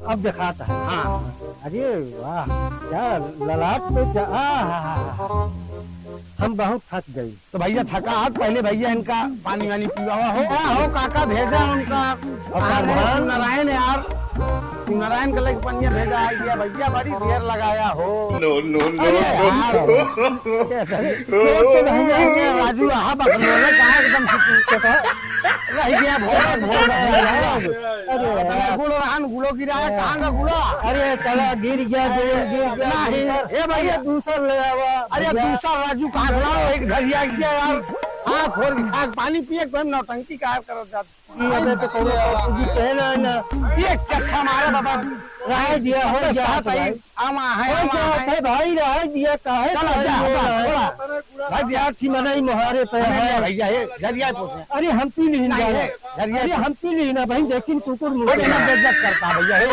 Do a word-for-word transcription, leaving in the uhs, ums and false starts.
अब देखात है। हाँ। अरे वाह, क्या ललाट पे क्या, आहा। हम बहुत थक गए। तो भैया थका हाथ, पहले भैया इनका पानी वानी पियावा हो। का हो काका, भेजा उनका। और अरे प्रधान? शिवनारायण यार, शिवनारायण के लगे पनिया भेजा है भैया, बड़ी देर लगाया हो। No, no, no, अरे no। यार, तो भैया ये राजू रहा बकलोले का एकदम से रह गया भोला, भोला। अरे अरे, गुड़ रहन, गुड़ो गिरा है, कहाँ का गुड़ा? अरे, चला, गिर गया, गिर, गिर गया, नहीं, गिर गया। ए भैया, अरे, दूसर ले आवा, अरे, भैया। दूसर राजू कहाँ से लाओ? एक धरिया गया यार। हाँ, खोल के खा के पानी पिए, कोई नौटंकी काहे करत जात? ये अबे तो कोनो बाबूजी कहे ना, ना। ये चट्टा मारा बाबा। रहे दिया, हो अबे गया साहब तो भाई। भाई, आमा है, हो आमा गया है। थे भाई, रहे दिया, काहे चला, खाली जा, बोल जा, रहा है? थोड़ा। भाई, विद्यार्थी मनई मोहारे पे अरे है। भैया, ये धरिया पूछे। अरे, हम पी ली ना। नहीं, ये धरिया अरे, पूछे। हम पी ली ना भाई, लेकिन कुकुर मुर्गा अरे, ना। बेइज्जत करता भैया, ये